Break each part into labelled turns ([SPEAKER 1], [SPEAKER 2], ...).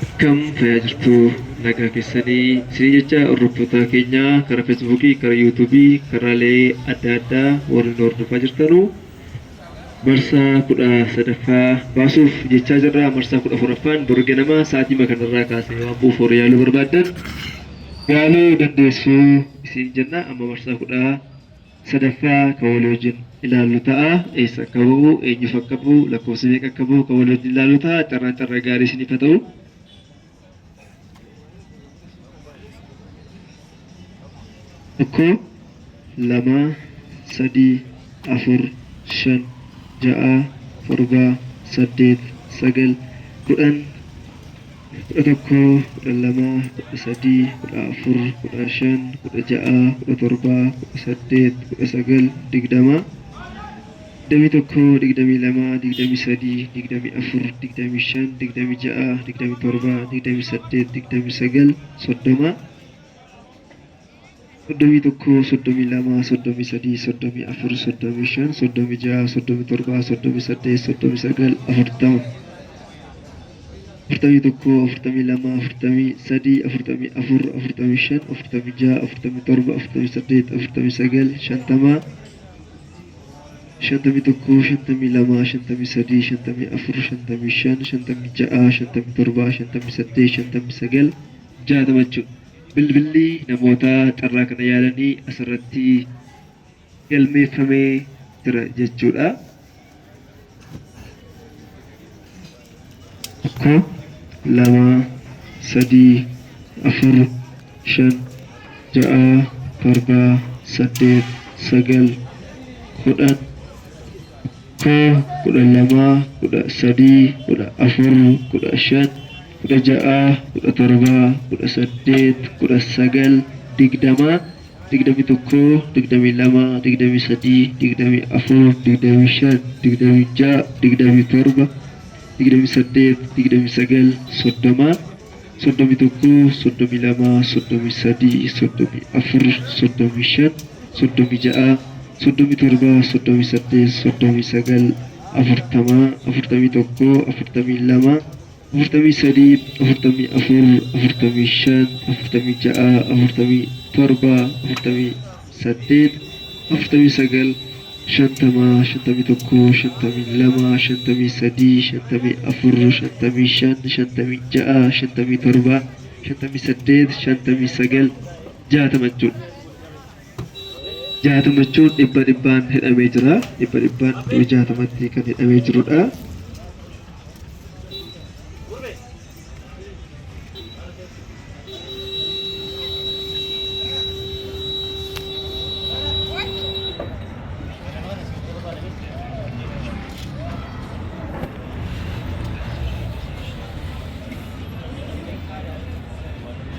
[SPEAKER 1] Akkam fayyaa jirtu nagaa keessanii isinii jecha hordoftoota keenya karaa feesbuukii, karaa yuutuubii, karaalee adda addaa warri nu hordofaa jirtanu marsaa 13ffaa baasuuf jechaa jirra. Marsaa 14ffaan boru ganama sa'aatii kanarraa kaasee waan bu'uuf warri yaaluu barbaaddan yaaluu dandeessu isin jenna. Amma marsaa 13ffaa kan walii wajjin ilaallu ta'a. Eessa akka bu'u, eenyuuf akka bu'u, lakkoofsa meeqa akka bu'u kan walii wajjin ilaallu ta'a. Carraan carraa gaarii isiniif haa ta'u. Tokko, lama, sadii, afur, shan, ja'a, torba, saddeet, sagal, 10, 11, 12, 13, 14, 15, 16, 17, 18, 19, 20, 21, 22, 23, 24, 25, 26, 27, 28, 29, 30, 31, 32, 33, 34, 35, 36, 37, 38, 39, 40. 41, 42, 43, 44, 45, 46, 47, 48, 49, 50, 51, 52, 53, 54, 55, 56, 57, 58, 59, 60 jechuudha. Bilbilli namoota carraa kana yaalanii asirratti galmeeffamee jira jechuudha. Tokko, lama, sadii, afur, shan, ja'a, torba, saddeet, sagal, 10, 1, 12, 13, 14, 15, 16, 17, 18, 19, 20, 21, 22, 23, 24, 25, 26, 27, 28, 29, 30, 31, 32, 33, 34, 35, 36, 37, 38, 39, 40, 41, 42, 43, 44, 45, 46, 47, 48, 49, 50, 51, 52, 53, 54, 55, 56, 57, 58, 59, 60 jechuudha. 60 jechuun dhibba dhibbaan hidhamee jira. Dhibba dhibbaan iddoo 60tti kan hidhamee jirudha.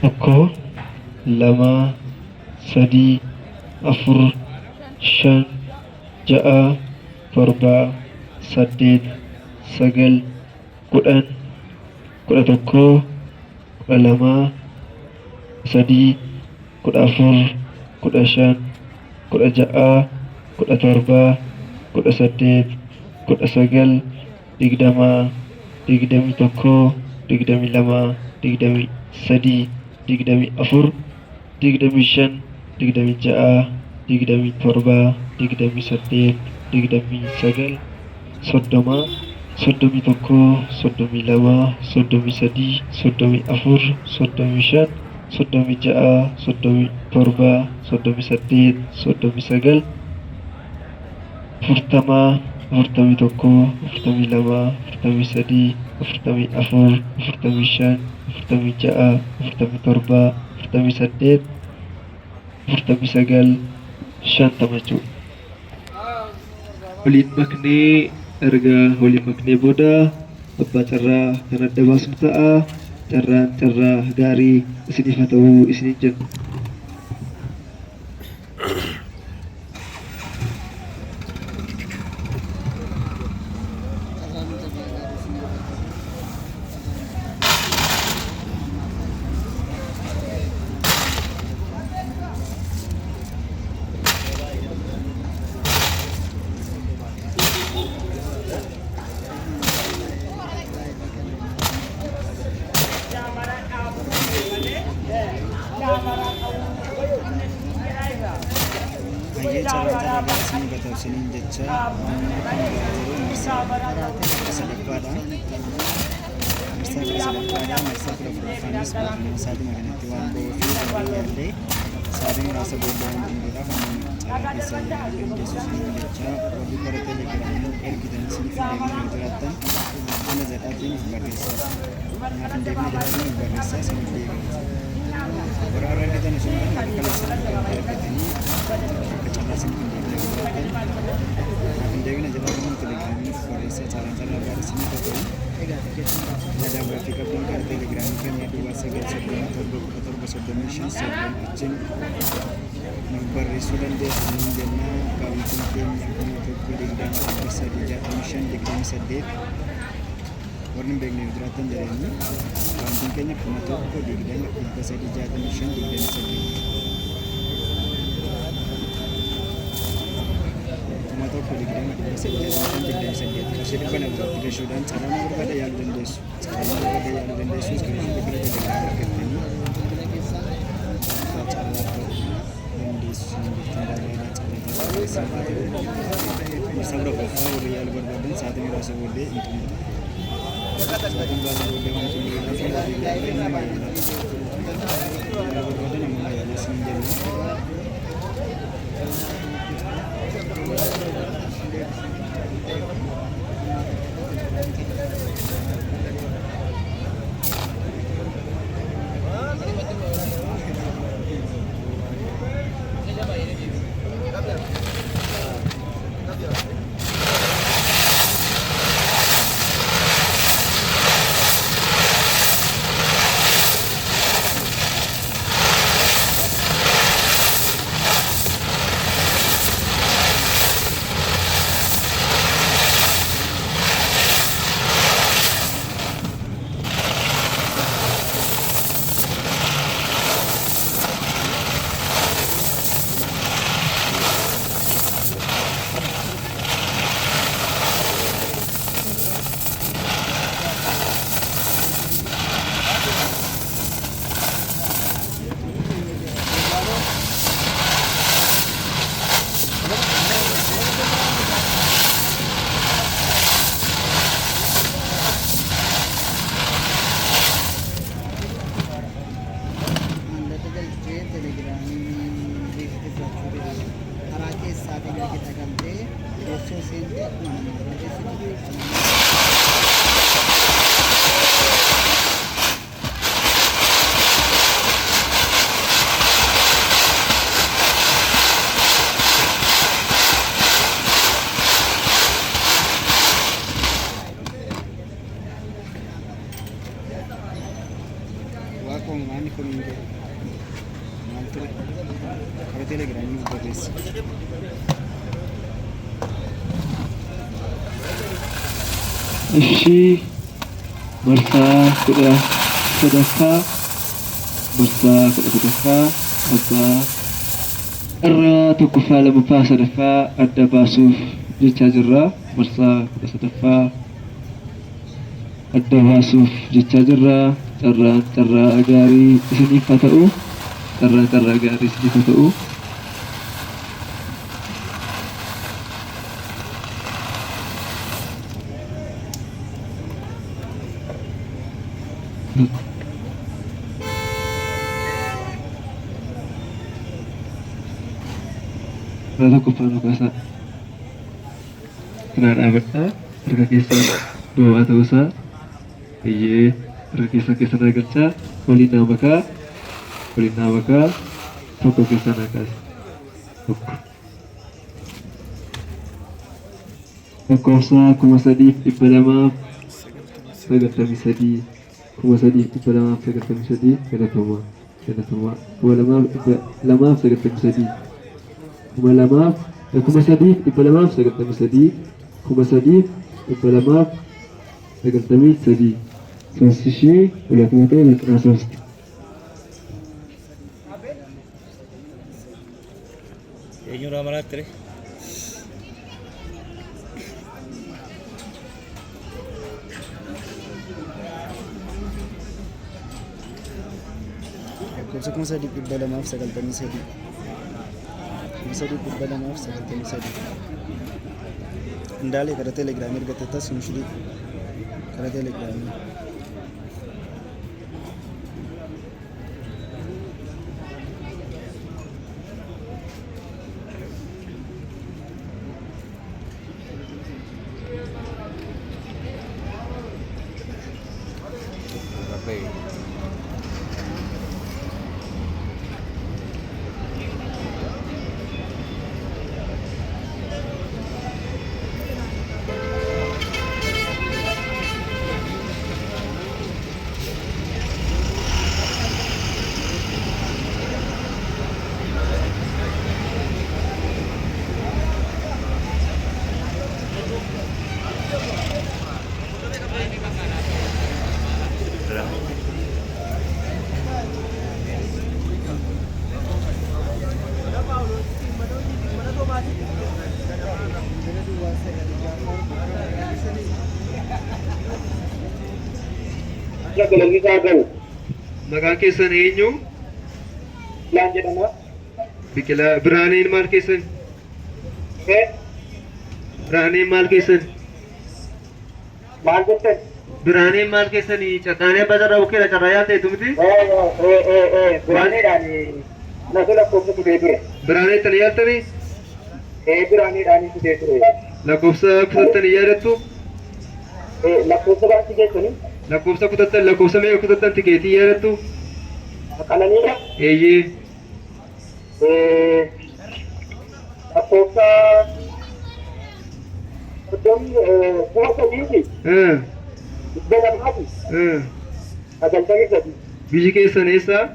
[SPEAKER 1] Tokko, lama, sadii, afur, shan, ja'a, torba, saddeet, sagal, 10, 11, 12, 13, 14, 15, 16, 17, 18, 19, 20, 21, 22, 23, 24, 25, 26, 27, 28, 29, 30, 31, 32, 33, 34, 35, 36, 37, 38, 39, 40, 41, 42, 43, 44, 45, 46, 47, 48, 49, 50 jechuudha. Waliin maknee erga waliin maknee booda abbaa carraa kan adda baasnu ta'a. Carraan carraa gaarii isiniif haa ta'u isiniin jenna.
[SPEAKER 2] Carraan carraa gaarii isinii haa ta'u isiniin jecha amma kan ba'aa jiru marsaa 13ffaadha. Marsaa 13ffaadha. Marsaa 14ffaanis guutummaa sa'aatima kanatti waan ba'uu fi warri yaallee sa'aatii muraasa booda waan xumuruudhaaf amma carraa keessaa yaaluu dandeessu isiniin jecha warri gara telegiraamii ergitan isiniif hin deebine yoo jiraattan ana jedhaatiin of barreessaa. Anaaf hin deebine jedhaatiin of barreessaa isiniif deebi'a. Warra har'a argitan osoo hin taane warra kaleessa argatanii akka carraa isiniif hin deebine yoo jiraattan anaaf hin deebine jedhaatiin telegiraamii of barreessaa carraan carraa gaarii isiniif haa ta'u. Yaadaaf gaaffii qabdan karaa telegiraamii keenya duwwaa 9 37 17 35 9 achiin nuuf barreessuu dandeessu isiniin jenna. Akkaawuntiin keenya 1000 20 365 28 warri hin beekne yoo jiraattan jedhanii akkaawuntiin keenya 1000 20 365 28 1000 20 365 28 qarshii 200 irratti gashuudhaan carraa barbaada yaaluu dandeessu. Carraa barbaada yaaluu dandeessu. Iskiriinshotii gara telegiraamii argattanii carraa ta'uu dandeessu jechuun barbaada. Carraa carraa isin haa ta'u. Marsaa 14ffaa warri yaaluu barbaadan sa'aatii muraasa booddee hin xumura. Sa'aatii muraasa booddee waan xumuruudhaaf warri yaaluu amma yaalaa. Yaaluu barbaadan amma yaalaa isin jenna.
[SPEAKER 3] Maallaqa galchee telegiraamii beeksifachuu dide. Karaa keessaatiin ergita galtee teessoo seentee akkuma namaa barreessitu.
[SPEAKER 2] Waaqoo maanni kun hin jedhu. Maal ture? Karaa telegiraamii nuuf barreessi.
[SPEAKER 1] Ishii marsaa 13ffaa marsaa 13ffaa abbaa carraa tokkoffaa lammaffaa sadaffaa adda baasuuf jechaa jirra. Marsaa 13ffaa adda baasuuf jechaa jirra. Carraan carraa gaarii isiniif haa ta'u. Carraan carraa gaarii isiniif haa ta'u. Karaa tokkoffaa nu kaasaa. Kanaa dhaabadhaa. Harka keessan duwwaa ta'uusaa. Eeyyee harka keessan keessa naa galchaa. Waliin naa makaa. Waliin naa makaa. Tokko keessaa naa kaasa. Tokko. Lakkoofsa 3293 3293 galatoomaa galatoomaa 2293 2000 3293 3293 ሶስት ሺህ ሁለት መቶ ዘጠና ሶስት
[SPEAKER 4] Eenyurraa maraatti ree?
[SPEAKER 2] Lakkoofsa 3293. 3,293. Indaalee karaa teelegiraamii argatte sunshirii karaa teelegiraamii.
[SPEAKER 1] Maqaan keessan eenyu? Biqilaa. Biraaneen maal keessan? Biraaneen maal keessan?
[SPEAKER 5] Maal jettan?
[SPEAKER 1] Biraaneen maal keessanii? Carraanee abbaa carraa bukkeedha carraa yaalteetu miti?
[SPEAKER 5] Biraaneedhaan natu lakkoofsa kutee ture.
[SPEAKER 1] Biraanee ittanii yaaltanii?
[SPEAKER 5] Biraaneedhaan kutee ture.
[SPEAKER 1] Lakkoofsa kutattanii yaadattu?
[SPEAKER 5] Lakkoofsa baankii keessanii
[SPEAKER 1] Lakkoofsa kutattan lakkoofsa meeqa kutattan tikeetii yaadattu?
[SPEAKER 5] Qananiidha.
[SPEAKER 1] Eeyyee.
[SPEAKER 5] Lakkoofsa soddomii kuma sadiiti dhibba lamaati sagaltamii sadii.
[SPEAKER 1] Biyyi keessan eessa?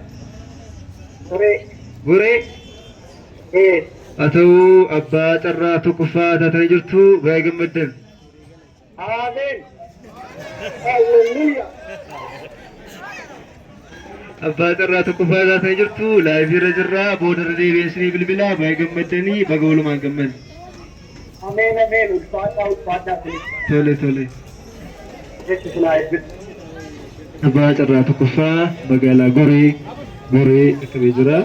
[SPEAKER 5] Goree.
[SPEAKER 1] Goree. Haa ta'u abbaa carraa tokkoffaa taatanii jirtu baay'ee gammaddan.
[SPEAKER 5] Ameen. Hallelujah.
[SPEAKER 1] Abbaa carraa tokkoffaa taatanii jirtu live irra jirra boodarra deebi'ee isinii bilbilaa baay'ee gammaddanii baga walumaan gammadne.
[SPEAKER 5] Ameen ameen ulfaadhaa ulfaadhaa
[SPEAKER 1] Tole tole.
[SPEAKER 5] Jechi sinaa eebbisu.
[SPEAKER 1] Abbaa carraa tokkoffaa magaalaa Goree Goree qaqqabee jira.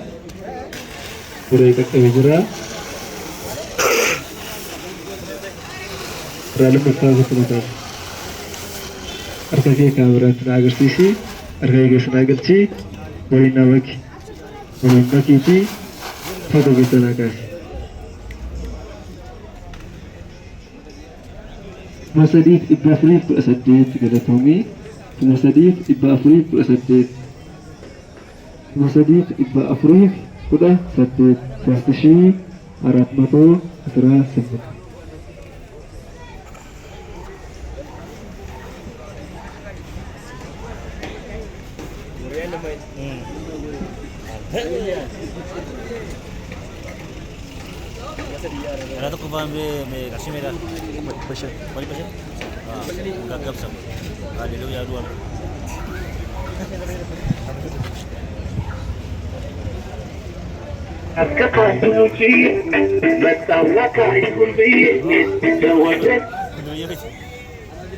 [SPEAKER 1] Goree qaqqabee jira. Carraa lammaffaa gosa mataa. Harka kee kaameraatti na agarsiisi. Harka kee keessa naa galchi. Waliin naa maki. Waliin makiitii footoo keessa naa kaasi. 3418 galatoomii. 3418. 3418. ሶስት ሺህ አራት መቶ አስራ ስምንት።
[SPEAKER 4] Karaa tokkoffaan qarshii meeqa? Kuma dhibba shan. Gaggabsa. Haalleluuyaa du'a.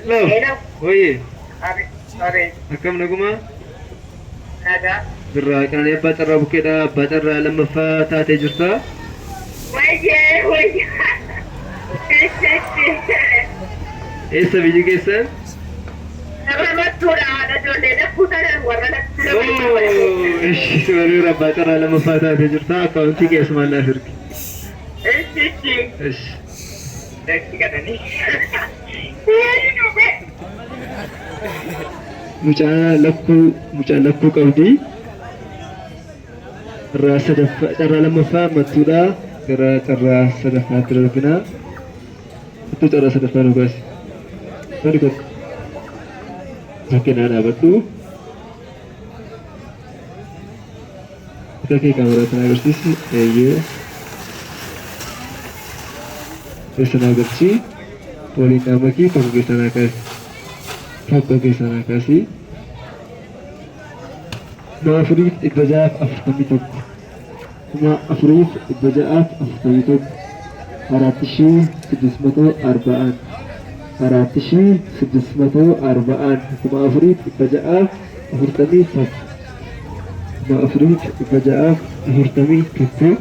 [SPEAKER 1] Hello. Oye. Akkam nagumaa? Birraa qananii abbaa carraa bukkeedha. Abbaa carraa lammaffaa taatee jirta.
[SPEAKER 6] Wayyee wayyee.
[SPEAKER 1] Eessa biyyi keessan?
[SPEAKER 6] Nama mattuudha haadha ijoollee lakkuu sana warra lakkuu.
[SPEAKER 1] Ishi bareera abbaa carraa lammaffaa taatee jirta. Akkaawuntii keessumaan naaf ergi.
[SPEAKER 6] Ishi ishi.
[SPEAKER 1] Ishi.
[SPEAKER 6] Ishi qananii. Wayyee dhufe.
[SPEAKER 1] Mucaa lakkuu qabdi. Carraa sadaffaa carraa lammaffaa mattuudha. Gara carraa sadaffaatti darbina. Mattuu carraa sadaffaa nu kaasi. Bari tokko. Fakkinaa dhaabadhu. Harka kee kaameraatti na agarsiisi. Eeyyee. Keessa naa galchi. Waliin naa makii tokko keessa naa kaasi. Tokko keessa naa kaasi. 4641. 4641. አራት ሺህ ስድስት መቶ አርባ አንድ። 4641. 4641. 4641.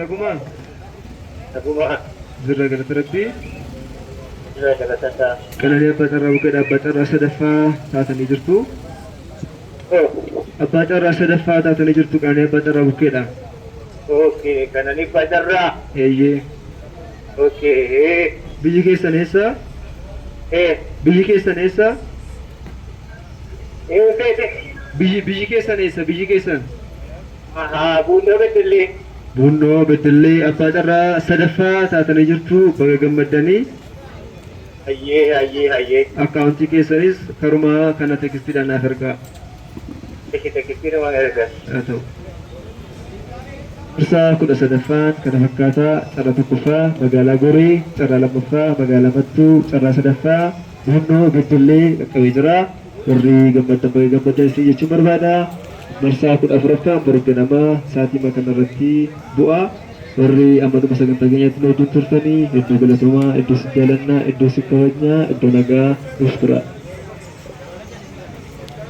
[SPEAKER 1] Nagumaa?
[SPEAKER 5] Nagumaa.
[SPEAKER 1] Jirra galata Rabbii.
[SPEAKER 5] Jira galata isaa.
[SPEAKER 1] Qananii abbaa carraa bukeedha. Abbaa carraa sadaffaa taatanii jirtu. Abbaa carraa sadaffaa taatanii jirtu qananii abbaa carraa bukeedha.
[SPEAKER 5] Okay, qananii abbaa carraa.
[SPEAKER 1] Eeyyee.
[SPEAKER 5] Okay.
[SPEAKER 1] Biyyi keessan eessa? Biyyi keessan eessa? Biyyi keessan eessa? Biyyi keessan?
[SPEAKER 5] Ahaa, Buunnoo Beddellee.
[SPEAKER 1] Buunnoo Beddellee abbaa carraa sadaffaa taatanii jirtu baga gammaddanii.
[SPEAKER 5] Hayyee hayyee hayyee.
[SPEAKER 1] Akkaawuntii keessanis karuma kana tekstiidhaan naaf ergaa.
[SPEAKER 5] Tekstii nama erga.
[SPEAKER 1] Haa ta'u. Marsaa 13ffaan kana fakkaataa carraa tokkoffaa magaalaa Goree, carraa lammaffaa magaalaa Mattuu, carraa sadaffaa Buunnoo Beddellee qaqqabee jira. Warri gammaddan baga gammaddan isin jechuun barbaada. Marsaa 14ffaan boru ganama sa'aatii kanarratti bu'a. Warri amma dhuma sagantaa keenyaatti nu wajjin turtanii hedduu galatoomaa, iddoo isin jaalannaa, iddoo isin kabajnaa, iddoo nagaa nuuf tura.